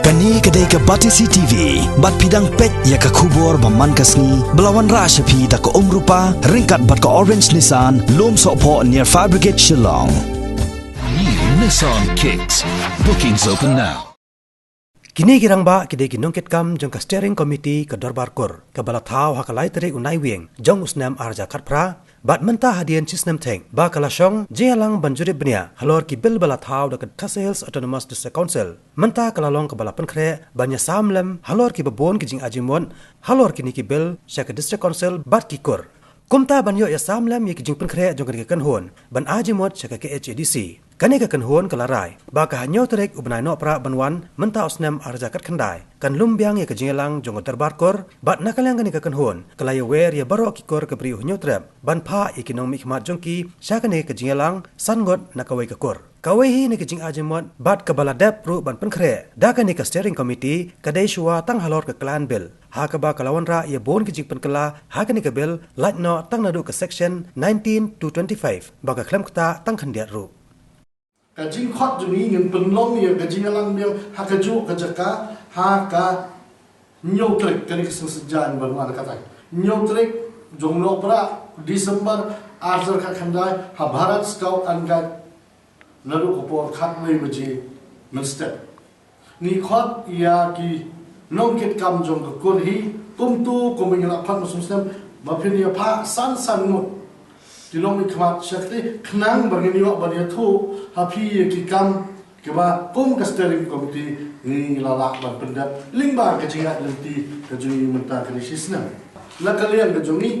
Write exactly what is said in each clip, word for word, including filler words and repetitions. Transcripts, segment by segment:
Kane ka dei ka Batesi T V, bad phi dang peit ïa ka khubor ba man ka sngi, ba la wanrah sha phi da ka Umrupa, ryngkat bad ka Orange Nissan, Lumsohphoh near Fire Brigade Shillong. New Nissan Kicks. Bookings open now. Kine ki rangbah ki dei ki nongkitkam jong ka Steering Committee ka Dorbar Kur, kaba la thaw ha ka lai tarik u Naiwieng jong u snem ar hajar khatphra, bad mynta hadien shi snem theng ba ka la shong jingïalang ban jurip bniah halor ki bill ba la thaw da ka Khasi Hills Autonomous District Council. Mynta ka la long kaba la pynkhreh ban ïasam lem halor kiba bun ki jingai jingmut halor kine ki bill sha ka District Council bad ki kur. Kumta ban ïoh ïasam lem ïa ki jingpynkhreh jong kane ka kynhun ban ai jingmut sha ka K H A D C, kane ka kynhun ka la rai ba ka ha hynñiew tarik u bnai Nohprah ban wan mynta u snem ar hajar khatkhyndai kan lum biang ïa ka jingïalang jong ka Dorbar Kur, bad na ka liang kane ka kynhun ka la ïawer ïa baroh ki kur ka Bri u Hynñiewtrep ban phah ïa ki nongmihkhmat jong ki sha kane ka jingïalang san ngut na kawei ka kur. Kawei hi na ki jingai jingmut bad kaba la dep ruh ban pynkhreh da kane ka Steering Committee ka dei shuwa tang halor ka Clan Bill, ha kaba ka la wanrah ïa bun ki jingpynkylla ha kane ka bill, lait noh tang naduh ka Section nineteen to twenty-five ba ka khlem ktah tang khyndiat ruh. Ka jingkhot jong ngi ngin pynlong ïa ka jingïalang biang ha kajuh ka jaka ha ka hynñiew tarik, kane ka sngi Saitjaiñ ban wan, kata hynñiew tarik jong u Nohprah December ar hajar khatkhyndai ha Bharat Scout and Guide, naduh ka por khatwei baje mynstep. Ngi khot ïa ki nongkitkam jong ka kur hi kumto, kumba ngi la khot mynshem snem, ba phin ïa phah san san ngut ki nongmihkhmat sha kata, khnang ba ngin ïoh ban ïathuh ha phi ïa ki kam kiba kum ka Steering Committee ngi la lah ban pyndep lyngba ka jingïaid lynti ka jong ngi mynta kane shi snem. Na ka liang ka jong ngi,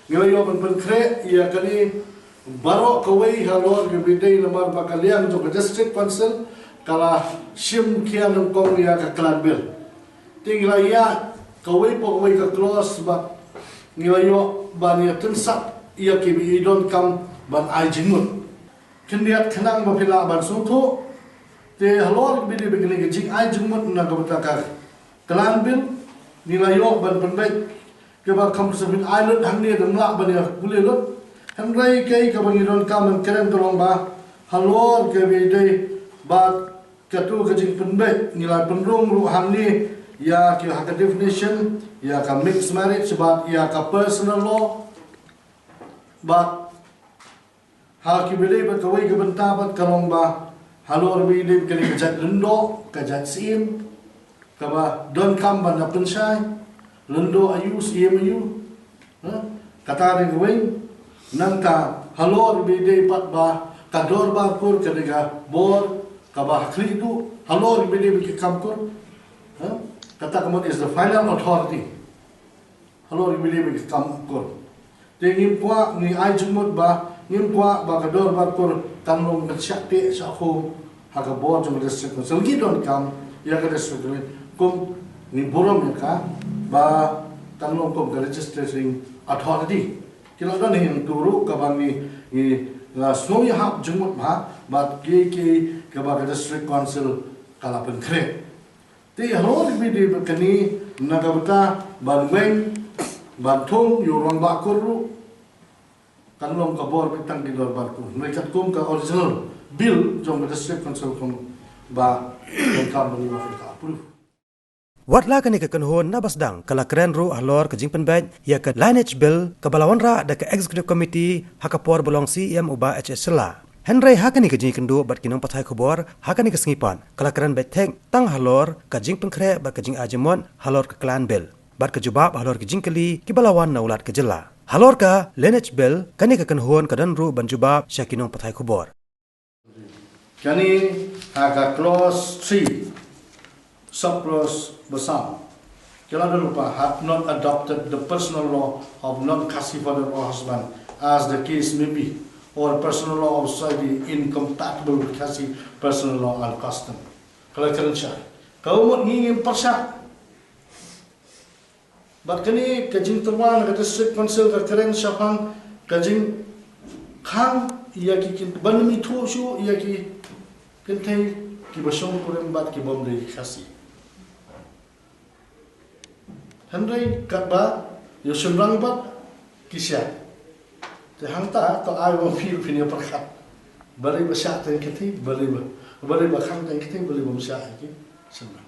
ngi la ïoh ban pynkhreh ïa kane baroh kawei halor kaba ïadei, namar ba ka liang jong ka District Council ka la shim khia nyngkong ïa ka Clan Bill. Te ngi la ïaid kawei pa kawei ka clause bad ngi la ïoh ban ïa tyngshap ïa kiba i donkam ban ai jingmut. Khyndiat, khnang ba phi lah ban sngewthuh, te halor kaba ïadei bad kane ka jingai jingmut na ka bynta ka Clan Bill, ngi la ïoh ban pynbeit kaba kham sa phin ai lut hangne, dang lah ban ïa pule lut. Hynrei kaei kaba ngi donkam ban kren ka long ba halor kaba ïadei bad kato ka jingpynbeit, ngi la pynrung ruh hangne ïa ki, ha ka definition ïa ka mixed marriage bad ïa ka personal law. Bad ha kiba ïadei bad kawei ka bynta pat ka long ba halor ba ïadei bad kane ka jait lyngdoh, ka jait syiem, kaba donkam ban da pynshai, lyngdoh aïu, syiem aïu, ha? Kata dei kawei. Nangta halor ba ïadei pat ba ka Dorbar Kur ka dei ka bor kaba ha khlieh duh halor ba ïadei bad ki kam kur, ha? Kata ka mut is the final authority halor ba ïadei bad ki kam kur. Te ngim kwah, ngi ai jingmut ba ngim kwah ba ka Dorbar Kur kan long ka shah teh shah khum ha ka bor jong ka District Council. Ngi donkam ïa ka District Council kum, ngi burom ïa ka ba kan long kum ka legislating authority. Ki la don hi hangto ruh kaba ngi, ngi la sngew ïahap jingmut bha bad kiei kiei kaba ka District Council ka la pynkhreh. Te halor kaba ïadei bad kane, na ka bynta ban weng ban thung ïa u rangbah kur ruh, kan long ka bor beit tang ki Dorbar Kur, hynrei katkum ka original bill jong ka District Council kumba donkam ban ïa ka approve. Wat la kane ka kynhun, na ba sdang ka la kren ruh halor ka jingpynbeit ïa ka Lineage Bill kaba la wanrah da ka Executive Committee ha ka por ba long C E M u Bah H H Shylla. Hynrei ha kane ka jingïakynduh bad ki nongpathai khubor ha kane ka sngi pat, ka la kren beit thik tang halor ka jingpynkhreh bad ka jingai jingmut halor ka Clan Bill, bad ka jubab halor ki jingkylli kiba la wan na u Lat ka jylla. Halor ka Lineage Bill, kane ka kynhun ka don ruh ban jubab sha ki nongpathai khubor. Kane ha ka clause three, sub-clause ba san, ki la don lypa, "Have not adopted the personal law of non-Khasi father or husband, as the case may be, or personal law of society incompatible with Khasi personal law and custom." Ka la kren shai. Ka mut ngi ngim pyrshah. Bad kane ka jingtyrwa na ka District Council ka kren shaphang ka jingkhang ïa ki kin-, ban ym ithuh shuh ïa ki kynthei kiba shong kurim bad ki bym dei ki Khasi. Hynrei katba ïa u shynrang pat ki shah. Te hangta to ai ba phi, phin ïa pyrkhat. Balei ba shah tang kynthei, balei ba, balei ba khang tang kynthei, balei ba ym shah ïa ki shynrang.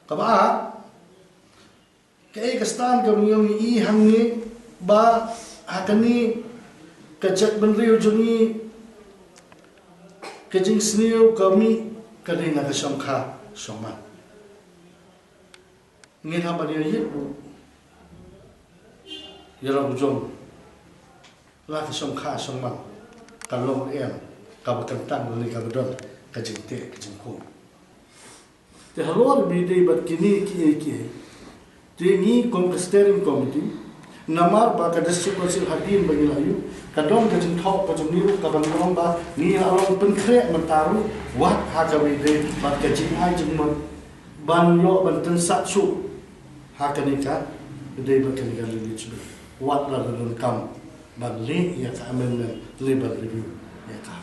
Kaba ar, kaei ka stand kaba ngi ïohi hangne ba ha kane ka jaitbynriew jong ngi, ka jingsniew ka mih ka dei na ka shongkha shongman. Ngin hap ban ïa ïit ruh ïa la u jong la ka shongkha shongman ka long em kaba kyntang lane kaba don ka jingteh ka jingkhum. Te halor ba ïadei bad kine kiei kiei, te ngi kum ka steering committee, namar ba ka district council hadien ba ngi la ïoh, ka don ka jingthoh ka jong ngi ruh kaba ngi ong ba ngi la long pynkhreh mynta ruh wat ha kaba ïadei bad ka jingai jingmut ban ïoh ban tynsat shuh ha kane ka dei bad kane ka Lily Chibai. Wat la donkam ban leh ïa ka amendment lane ban review ïa ka.